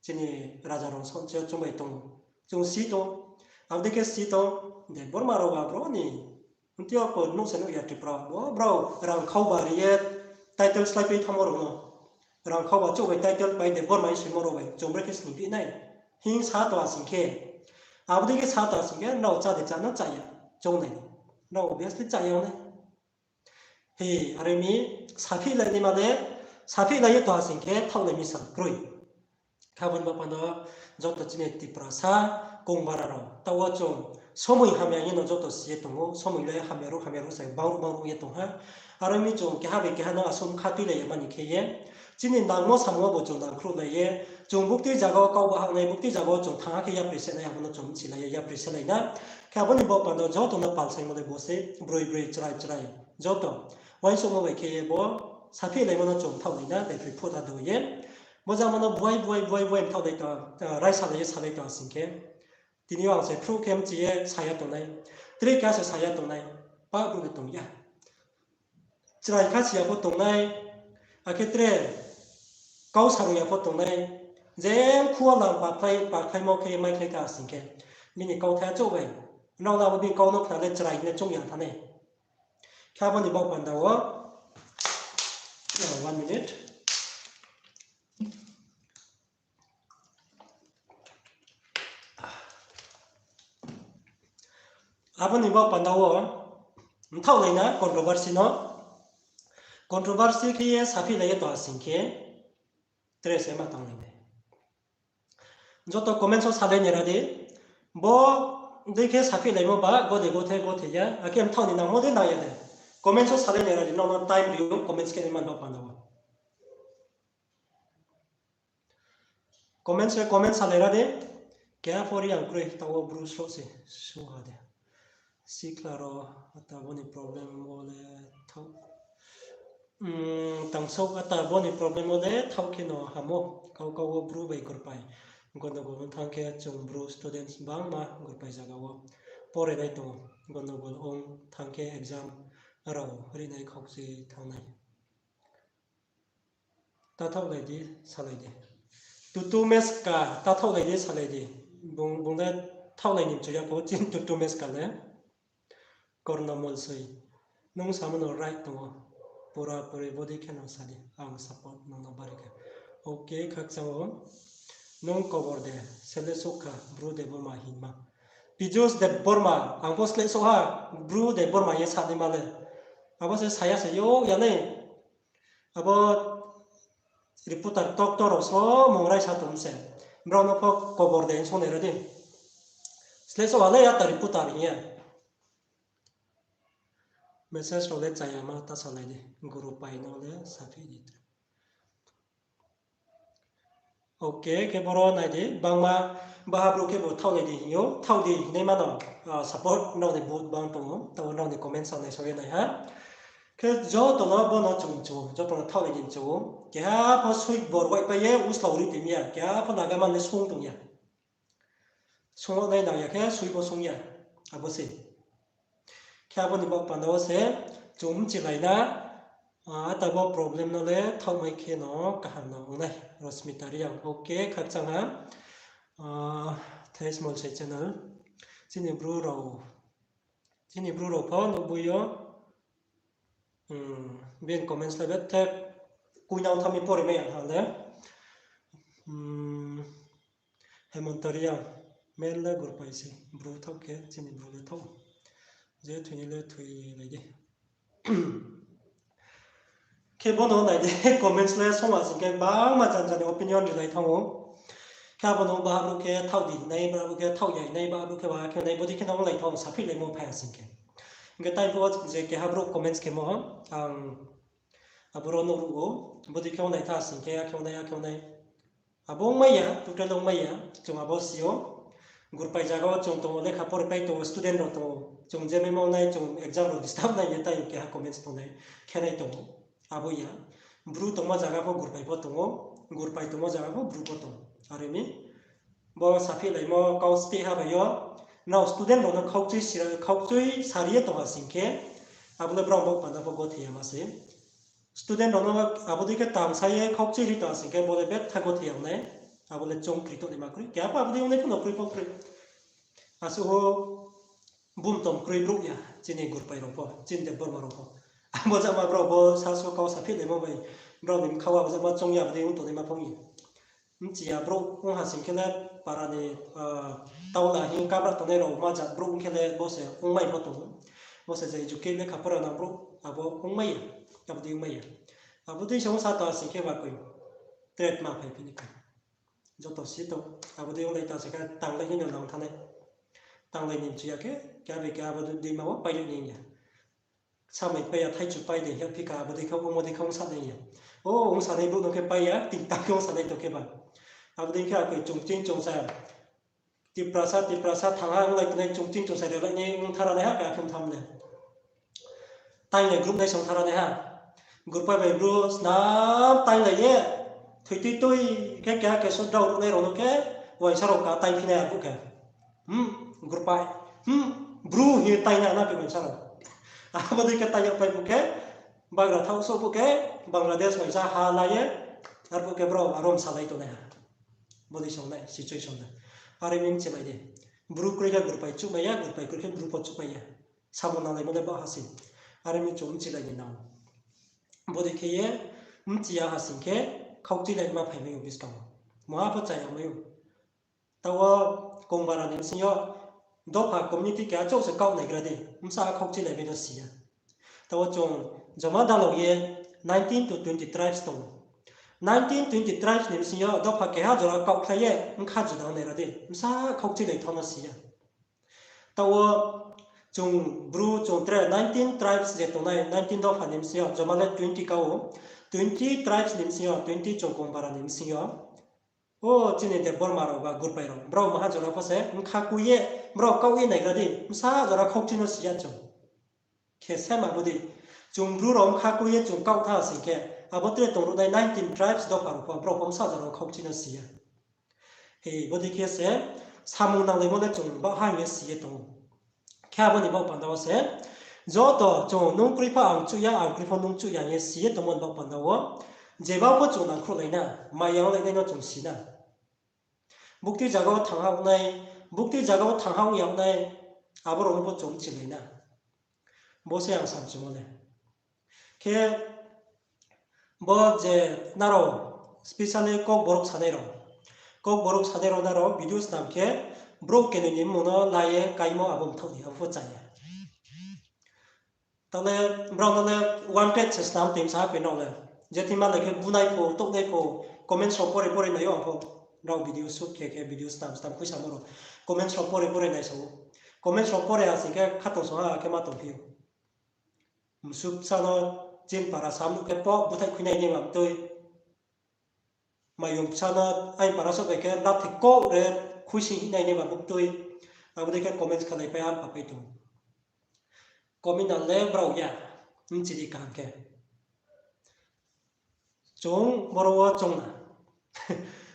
Chini raja rao saoh chung bai tong. Chung si tong. Abo dei khe si tong, Debbarma rao ba brao ni. Mti yo ko nuh se nuh ya Tripura. Bo brao rang khau ba ri ye title slái pai thanngmo rao no. Rang khau ba chouh bai title pai Debbarma hing soimo rao bai. Chung bre khe sning phi nai. Hing sa tong ha sing khe. Abo dei khe sa tong ha sing khe, nrao chá de chá no chá ya. Chung nai. Nrao obviously chá ya nai. He, are mi, saphihlai naima le, saphihlai ye tong ha sing khe, thaohlai mi sal kroi. Khe abo ni baoh panda, joto chini Tiprasa, kongbara rao, taoh wo chung, somoi hamya ye no joto si ye tong ou, somoi le hamya ruh, hamya ruh sai, bang ruh, bang ruh ye tong ha. Are mi chung keha bai keha no asuh kha tuilai ye mani khe ye, chini nangmo samung wo bo chung nangkhruhlai ye, chung buktui zaga wo kau bahangnai, buktui zaga wo chung thanng ha khe yapri se nai, abo no chung bchilai ye, yapri se lai na. Khe abo ni baoh panda joto no palsaimo le bo se, broi broi chrai chrai, joto. Uaingsouhmo bai khe ye bo, saphihlaimo no chung thaohlai na, daiphroi phut ha do ye. Bo jama no buai buai buai buai mthaohlai tong, raisalai ye salai tong ha sing khe. Tini yo ang se phruh khe mchi ye saya tongnai. Tre khe se saya tongnai. Pa bru de tong ya. Chrai kha si ya pho tongnai, akhe tre kau sarung ya pho tongnai, je khu wo lam pakhlai, pakhlaimo khe maikhlai kha sing khe, bini kauthai achouh bai, nrao no abo bini kau no khna le chrai hing ye choung ya thanai. Khe abo ni baoh panda wo, one minute. Abo ni baoh panda wo, mthaohlai na controversy no, controversy khe ye saphihlai ye tong ha sing khe, tre se ma tanglai nai. Joto comments wo salai ni ra di, bo dei khe saphihlaimo ba, gode gothe gothe ya, akhe mthaoh ni nangmo de nang ya de. Comments wo salai ni ra di, nrao no time ri ou, comments khe ni man baoh panda wo. Comments le comments salai ra di. Keha pho ri ang kroi, taoh wo bru sroh se, su ha de. Sikla rao, ata bo ni problem wo le thaoh. Tangsouh ata bo ni problem wo le thaoh khe no hamo. Kau kau wo bru bai gurpai. Gondogol ong thanng khe chung bru students bangma gurpai zaga wo pore nai tong ou. Gondogol ong thanng khe exam rao rinai khaukchui thanng nai. Ta thaohlai di, salai di. Tutu meska, ta thaohlai di, salai di. Bung, bung le thaohlai ni mchu ya pho, chini tutu meska le. Kornomol soi. Nung samo no right tong ou. Pura puri body khe no sa di. Ang support nung no bari khe. Okay, khakchang ou. Nung kobor de, sele sokha, bru de bo ma hingma. Pijus Debbarma, ang pho sleh souh ha, Bru Debbarma ye sa naima le. Abo se saya se yo ya nai. Abo reporter doctor rao so mung raisa tong se. Brao no pho kobor de song nai ra di. Sleh souh ha le ya ta reporter hing ye. Message rao le chaya ma ta salai di. Guru pai no le saphi di. Okay, khe boro nai di, bangma baha brouh khe bo thaoh nai di hing ou, thaoh di hingnaima no, ah, support nrao ni vote bang tong ou, taoh nrao ni comment sa nai soi ye nai ha. Khe joto no bo no chung chu, joto no thaoh nai di chu, keha pho sui bor waipai ye uslao ri tong ya, keha pho naga man le sung tong ya. Sung nai nang ya khe sui pho sung ya, abo se. Khe abo ni baoh panda wo se, chung mchilai na, ah, ata bo problem no le thaohmai khe no kaham no ong nai. Rosmita Reang, okay, khakchang ha. Ah, Thais Molsai channel. Chini Bru rao, chini Bru rao pho nuhboi yo. Hmm, bini comments le bethe kuinang thanng mi pori mai ya ha le. Hmm, Hemanta Reang, men le Gurpai se, Bru thaoh khe, chini Bru le thaoh. Je thoinai le thoi lai di. Khe bo no nai di, comments le song ha sing khe bangma jan jan ni opinion rilai thanng ou. Khe abo no baha brouh khe thaoh di nai, baha brouh khe thaoh ya nai, baha brouh khe baha khe nai, bodei khe no onglai thanng ou, saphihlaimo phai ha sing khe. Hing khe tai pho je keha brouh comments khemo, ang aboro nuh ruh ou, bodei khe onglai tha sing khe, akhe ongnai, akhe ongnai. Abo ongmai ya, total ongmai ya, chung abo si ou. Gurpai zaga wo chung tong ou, lekha poripai tong ou, student rao tong ou. Chung je memo nai, chung exam rao disturb nai ye tai keha comments tongnai, khe nai tong ou. Abo ya. Bru tongmo zaga pho Gurpai pho tong ou, Gurpai tongmo zaga pho Bru pho tong ou. Are mi, bo saphihlaimo kau steh ha bai yo, nrao student rao no khaukchui sira-, khaukchui sari ye tong ha sing khe, abo le brao baoh panda pho gothe ya ma se. Student rao no abo dei khe tangsa ye khaukchui ri tong ha sing khe, bo le betha gothe ya ong nai, abo le choung kri tongnaima kroi, keha pho abo dei ong nai pho no kroi pho kroi. Asuh ho bumtom kroi brouh ya, chini Gurpai rao pho, chini Debbarma rao pho. Abo jama brao bo sasu kau saphihlaimo bai, brao ni bkha wo abo jama choung ya, abo dei ong tongnaima phung ya. Mchi ya brouh ong ha sing khe le para ni, ah, taula hing kabra tongnai rao ma jat brouh ong khe le bo se ongmai pho tong ou. Bo se je educate lekha pora nang brouh, abo ongmai ya, abo dei ongmai ya. Abo dei se ong sa tong ha sing khe ba koi, threat ma phai phi ni koi. Joto si tong, abo dei onglai ta se khe tanglai ni no nang thanai. Tanglai ni mchi ya khe, keha bai keha abo dei ma wo pailai ni ya. Samai pai ya, thaichu pai de, hephi kha, abo dei khe, omo dei khe ong sa nai ya. O, ong sa nai brouh no khe pai ya, ting tang khe ong sa nai tong khe ba. Abo dei khe akoi chung ching chung sa. Tiprasa, Tiprasa thang ha, onglai tongnai chung ching chung sa, relai nai ong thara nai ha, khe akhe tham le. Tainglai group nai song thara nai ha. Group pai bai brouh snam tainglai ye. Thoi tui tui, khe keha keso drao ruh nai rao no khe, uaingsa rao ka taingphi nai arphuh khe. Hmm, Gurpai. Hmm, Bru hing ye taingnai na khe uaingsa rao. Abo dei khe taing yag pai phuh khe, bagra thaoh souh phuh khe, Bangladesh uaingsa ha la ye, arphuh khe brao aro msalai tongnai ha. Bodei song nai, situation nai. Are mi mchilai di. Bru kroi khe Gurpai chuhmai ya, Gurpai kroi khe Bru pho chuhmai ya. Samung nanglaimo le baoh ha se. Are mi chung mchilai ni nang. Bodei khe ye, mchi ya ha sing khe, khaukchuilaima phaimai ou buskang wo. Maha pho chaya mai ou. Taoh wo Kongbara ni bsing yo dopha community keha chouh se kaoh naigra di, bsa khaukchuilai bai no si ya. Taoh wo chung joma dalao ye nineteen to twenty tribes tong ou. Nineteen twenty tribes ni bsing yo dopha keha jora kaohkhlai ye bkha juda ong naigra di, bsa khaukchuilai thanng no si ya. Taoh wo chung Bru chung tre nineteen tribes je tongnai, nineteen dopha ni bsing yo joma le twenty ka ou, twenty tribes ni bsing yo twenty chung Kongbara ni bsing yo. O chini Debbarma rao ba Gurpai rao, brao maha jora pho se bkha kui ye, brao kaoh ye naigra di, bsa jora khaukchui no si ya chung. Khe same abo dei, chung Bru rao bkha kui ye chung kaoh tha sing khe, abo tre tongruhnai nineteen tribes dopha rao pho, brao pho bsa jora khaukchui no si ya. Hi, bodei khe se samung nanglaimo le chung baoh ha hing ye si ye tong ou. Khe abo ni baoh panda wo se, joto chung nung kroi pho ang chuh ya, ang kroi pho nung chuh ya hing ye si ye tongmo ni baoh panda wo, jeba pho chung nangkhruhlai na, maya onglai nai no chung si na. Bukti zaga wo thangha ong nai, bukti zaga wo thangha ong ya ong nai, abo rao no pho chung mchilai na. Bo se ang samchumo le. Khe bo je nrao, specially Kokborok sanai rao. Kokborok sanai rao nrao video snam khe, Brouh kenoi ni mmung no la ye kaimo abo mthaoh ni, abo pho cha ya. Tale brao no le wanted se snam tim sa ha pai nrao le. Je thing ma le khe bunai pho, touhnai pho, comments rao pore pore nai yo ang pho. Nrao video shoot khe khe video snam snam khuisamo rao. Comments rao pore pore nai sa ou. Comments rao pore ha sing khe khatungsung ha khe ma tongphi ou. Msu bsa no chini para sam nuh khe po búthaih khuinai ni ma mtui. Mayung bsa no aini para souh bai khe lathi kouh re khuising hinai ni ma mtui. Abo dei khe comments khalaipai ha papai tong. Communal le brao ya, bchi di kaham khe. Chung boro wo chung na.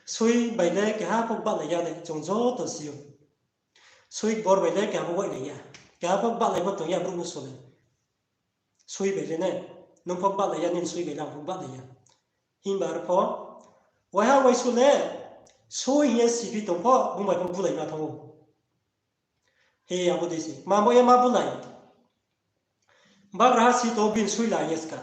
Sui bai le keha pho bahlai ya de, chung joto si ou. Sui bor bai le keha pho wainai ya. Keha pho bahlai pho tong ya brouh no sole. Sui bai le ne, nung pho bahlai ya, nini sui bai le ang pho bahlai ya. Himba arpho, waiha waisu le, sui hing ye siphi tong pho, bung bai pho bulaima thanng ou. He, abo dei se, ma bo ye ma bulai. Bagraha si tong ou bini suila ye ska.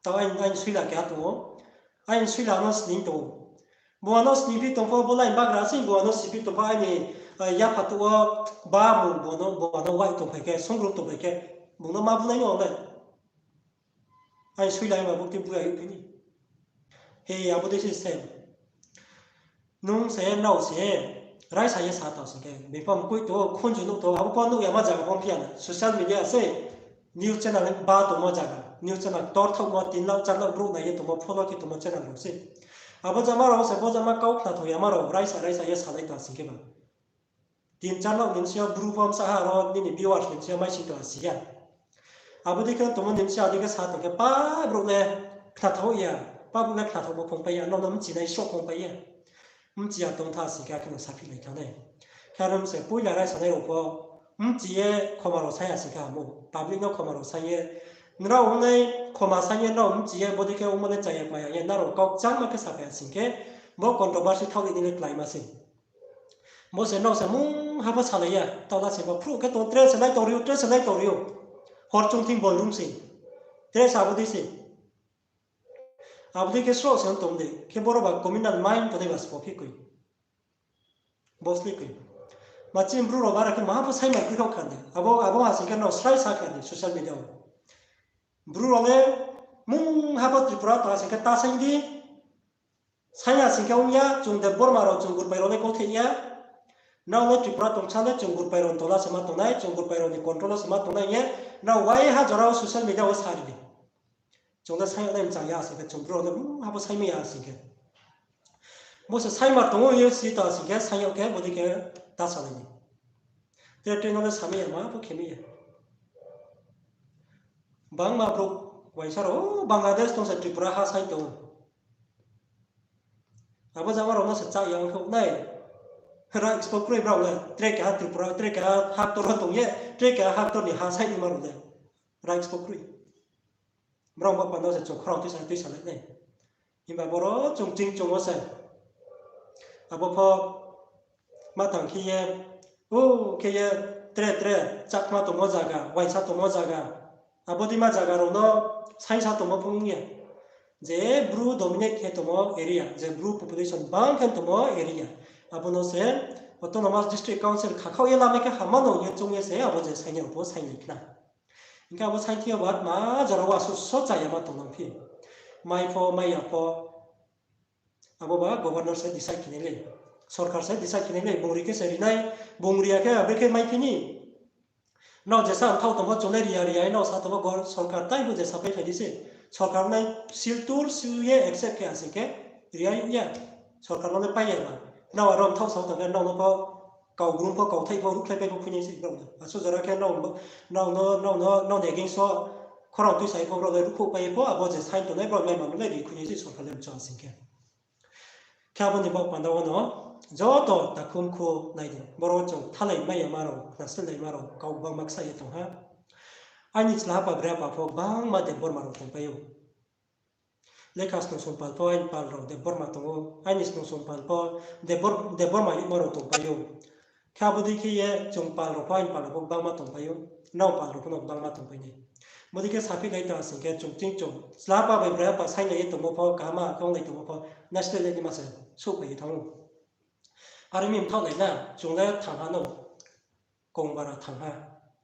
Tao aini, aini suila keha tong ou. Aini suila no sning tong ou. Bung ano sningphi tong pho, bo lai bagraha se bung ano siphi tong pho, aini, eh, yapha tong wo ba mung bung ano, bung ano wai tongphai khe, songrum tongphai khe, bung no ma bulai no le. Aini suila ma bukti buya yophi ni. He, abo dei se se. Nung se, nrao se, raisa ye sa tao sing khe, bipha mkoih tong ou, khunju nuh tong ou, abo pho nuh yama zaga pho phi ya na. Social media se, news channel ba tongmo zaga, news channel ktor thaohmo, tin lakh, char lakh brouh nai ye tongmo, follow khe tongmo channel rao se. Abo jama rao se, bo jama kau khna tong yama rao, raisa raisa ye salai tao sing khe ba. Tin char lakh ni bsing yo bru pho bsa ha ro nini viewers ni bsing yo mai sing tong ha si ya. Abo dei khe tongmo ni bsing yo abo dei khe sa tong khe pa brouh le khnathaoh ya, pa brouh le khnathaoh bo phongpai ya, nrao no bchinai sroh phongpai ya. Bchi ya tong tha sing khe akhe no saphi lai thanng nai. Khe aro se poila raisanai rao pho bchi ye khoma rao sa ya sing khe hamo, public no khoma rao sa ye, nrao ongnai khoma sa ye nrao bchi ye, bo dei khe ongmo le cha ya kma ya ye, nrao kau kchangma khe saphai ya sing khe, bo controversy thaoh ni le kláima se. Bo se nrao se mungha pho salai ya, taoh la se bo phruh khe tong, tre se nai tong ri ou, tre se nai tong ri ou. Hor chung thing bol rung se. Tre se abo dei se. Abo dei khe sroh se tong de, khe boro ba communal mind tongnai ba sbo phi koi. Bo sle koi. Ma chini bru rao bara khe maha pho saima kri khaoh kha de. Abo, abo ha sing khe nrao srai sa kha de social media wo. Bru rao le mungha pho Tripura tong ha sing khe ta saing di. Saing ya sing khe ong ya, chung Debbarma rao, chung Gurpai rao le kautheh ya. Nrao le Tripura tongsa le chung Gurpai rao ni tola se ma tongnai, chung Gurpai rao ni control wo se ma tongnai ye, nrao waiha jora wo social media wo sa ri di. Chung le saing yag nai mchang ya sing khe, chung bru rao le mungha pho saingmai ya sing khe. Bo se saingmar tong ou ye si ta sing khe, saing yag khe, bo dei khe ta salai ni. Tre tre no le samai ya, ma pho khemai ya. Bangma brouh uaingsa rao, o, Bangladesh tong se Tripura ha saing tong ou. Abo jama rao no se chá ya ong khe nai. Rights pho kroi brao le, tre keha Tripura, tre keha haktor wo tong ye, tre keha haktor ni ha saing naima rao le. Rights pho kroi. Brao bo panda se chung khorang tuisa tuisa le nai. Himba boro chung ching chung wo se. Abo pho ma tang khe ye, o khe ye, tre tre, Chakma tongmo zaga, uaingsa tongmo zaga, abo dei ma zaga rao no saingsa tongmo phung ye. Je Bru dominate khe tongmo area, je Bru population bang khe tongmo area, abo no se Autonomous District Council khakhaoh ye lamai khe hama no ye choung ye se abo je sainai rao pho sainglai khna. Hing khe abo saingthi yo ba ma jora wo asuh so chaya ma tong nang phi. Mai pho, mai ya pho. Abo ba governor se decide khe nai le. Sorkar se decide khe nai le, bung ri khe se ri nai, bung ri ya khe abo khe mai phi ni. Nrao jesa mthaoh tong pho chung le ri ya, ri ya, nrao sa tong pho gor-, sorkar tai bo jesa pai phai di se. Sorkar nai sil tur su ye accept khe asing khe ri ya yag ya. Sorkar no le pai ya ba. Nrao aro mthaoh sa tong khe nrao no pho kau grum pho, kauthaih pho, ruhkhlai pai pho khui nai se nrao no. Asuh jora khe nrao, nrao no, nrao no, nrao ni against wo khorang tuisa ye pho, brao le ruhkhouh pai ye pho, abo je sign tongnai brao mai ma no le ri khui nai se sorkar le mchu asing khe. Khe abo ni baoh panda wo no joto takhum khu nai di. Boro wo chung thalai mai ya ma rao, khnaslailaima rao, kau gbangma ksa ye tong ha. Aini chlahapa brehapa pho gbangma Debbarma rao tongpai ou. Lekha snungsung pal pho aini pal rao Debbarma tong ou, aini snungsung pal pho Debbor-, Debbarma youhma rao tongpai ou. Khe abo dei khe ye chung pal rao pho, aini pal rao pho gbangma tongpai ou, nrao pal rao pho no gbangma tongpai nai. Bodei khe saphi lai tong asing khe chung ching chung, chlahapa bai brehapa sainglai ye tongmo pho, kaham khe onglai tongmo pho, naislehlai naima se souhphai ye thanng ou. Are mi mthaoh nai na, chung le thangha no, kongbara thangha,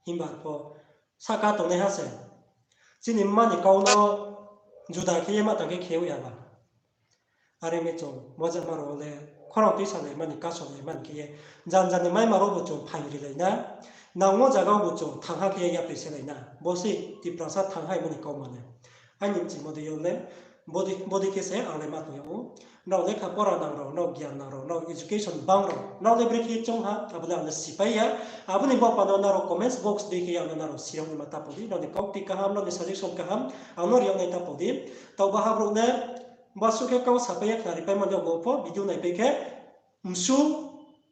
himba pho sahka tongnaiha se. Chini mma ni kau no juda khe ye ma tang khe khe ou ya ba. Are mi chung mojama rao le khorang tuisalaimani, kasolaimani khe ye, jan jan ni maima rao bo chung phaing rilai na, nangmo zaga wo bo chung thangha khe ye yapri selai na. Bo se Tiprasa thangha himo ni kauma le. Aini mchimo dei yo le, bodei khe se ang le ma tong yag ou. Nrao lekha pora nang rao, nrao gian nang rao, nrao education bang rao, nrao le brekhe choung ha, abo le ang le sipai ya. Abo ni baoh panda nrao comments box dei khe ye ang no nrao siyag naima ta pau di, nrao ni kaukti kaham, nrao ni suggestion kaham, ang no ri yag nai ta pau di. Taoh baha brouh le, basuh khe kau sapai ye khnaripaimo ni yag bo pho video naipai khe, msu,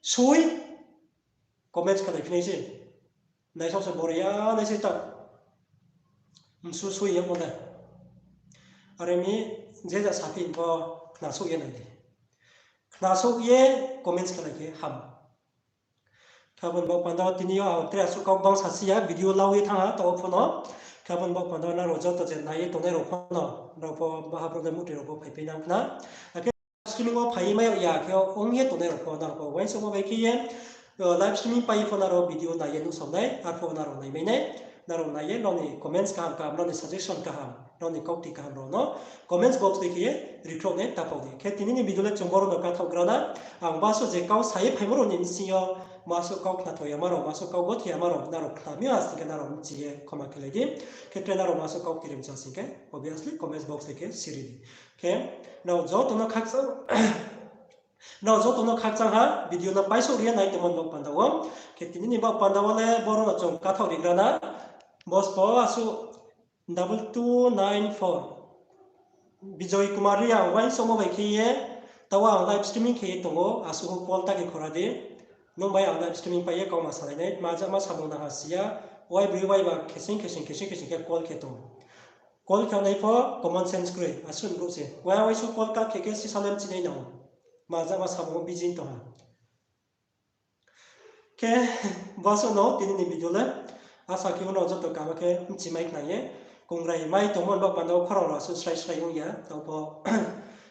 sui, comments khalai phi nai se. Naisao se bore ya nai se ta. Msu sui yagmo le. Are mi je ja saphi pho khnasouh ye nai di. Khnasouh ye comments khalai khe ham. Khe abo ni baoh panda wo tini yo ang tre asuh kau bang sasi ya, video lau ye thanng ha taoh pho no. Khe abo ni baoh panda wo nrao joto je nai ye tongnai rao pho no, nrao pho baha brouh le muhtoi rao pho phaipai nang khna. Akhe streaming wo phai ye mai yag ya khe ong ye tongnai rao pho nrao pho uaingsouhmo bai khe ye, live streaming pai ye pho nrao video nai ye nuhsao nai, arphuh nrao naimai nai, nrao nai ye nrao ni comments kaham kaham, nrao ni suggestion kaham, nrao ni kaukti kaham rao no comments box dei khe ye rikhrouh nai ta pau di. Khe tini ni video le chung boro no kathaoh gra na, ang basuh je kau sa ye phaimo rao ni bsing yo, masuh kau khnatho yama rao, masuh kau gothe yama rao, nrao khna mi ha sing khe nrao bchi ye khoma khelai di. Khe tre nrao masuh kau kirimcha sing khe, obviously comments box dei khe siri di. Khe nrao joto no khakchang, nrao joto no khakchang ha, video no paisouh ri ye nai tongmo ni baoh panda wo. Khe tini ni baoh panda wo le boro no chung kathaoh rigra na. Bo se pho asuh double two nine four. Bijoy Kumar Reang, uaingsouhmo bai khe ye, taoh ang live streaming khe ye tong ou, asuh ho call ta khe khora di. Nung bai ang live streaming pai ye kauma salai nai, majama samung nang ha si ya, wai broi waiba khesing khesing khesing khesing khe call khe tong. Call khe nai pho common sense kroi, asuh brouh se. Wai waisuh call cut khe khe sisa le mchinai nang ou. Majama samung wo busy tong ha. Khe, basuh no tini ni video le, asa khe bo no joto kama khe mchimai khna ye, kongrai mai tongmo ni baoh panda wo khorang rao asuh srai srai ong ya, taoh pho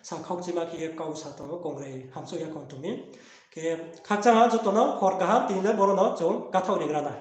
sa khaukchima khe ye kau sa tong ou, kongrai hamsouh ya khong tong mi. Khe, khakchang ha joto no, hor kaham, tini le boro no chung kathaoh rigra na.